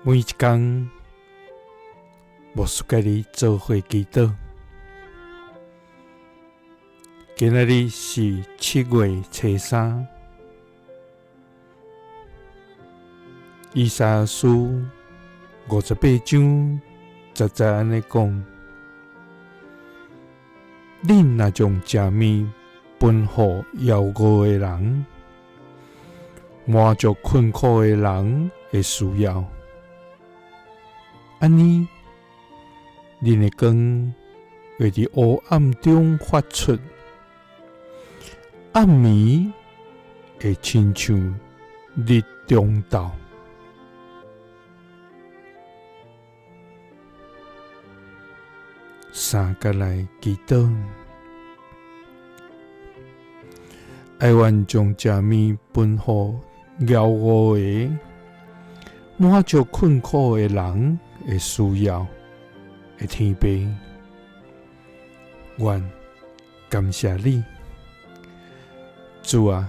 每一工，牧師佮你做伙祈禱。今仔日是7月初3，以賽亞書58章10節按呢講：恁若將食物分予枵餓的人，滿足困苦的人的需要，按呢，恁的光會佇黑暗中發出，暗暝會親像日中晝。三佮來祈禱，哀願將食物分予枵餓的、滿足困苦的人的需要的天父，阮感謝你，主啊，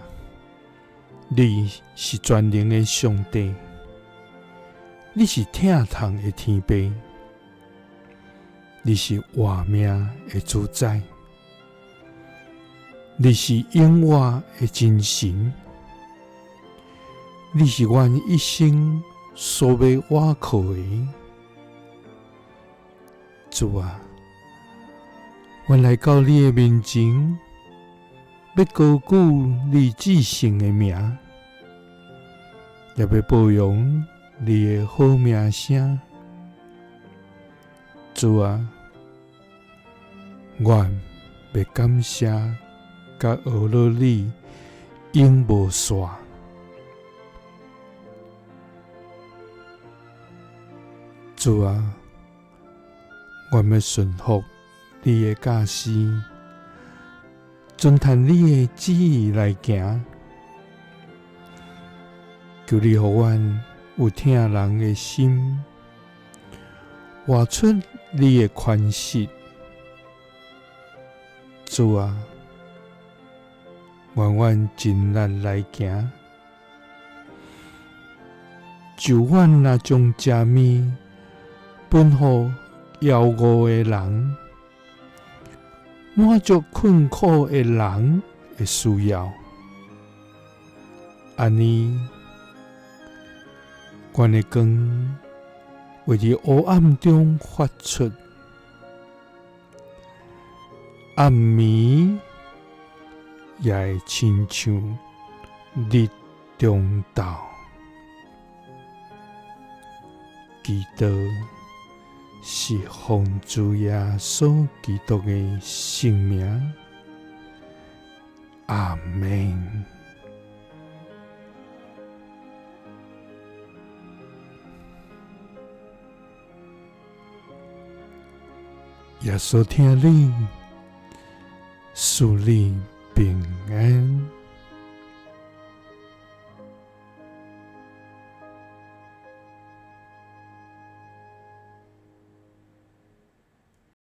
你是全能的上帝，你是疼痛的天父，你是活命的主宰，你是永活的真神，你是阮一生所欲倚靠的。主啊，阮來到你的面前，欲高舉你至聖的名，也欲報揚你的好名聲。主啊，阮欲感謝佮呵咾你永無煞。主啊，阮欲順服你的教示，遵趁你的旨意來行。求你予阮有疼人的心，活出你的寬恕。主啊，願阮盡力來行。就阮若將食物分予枵餓的人，滿足困苦的人的需要，按呢，阮的光會佇黑暗中發出，暗暝也會親像日中晝。祈禱是奉主耶穌基督的聖名，阿們。耶穌疼你，賜你平安。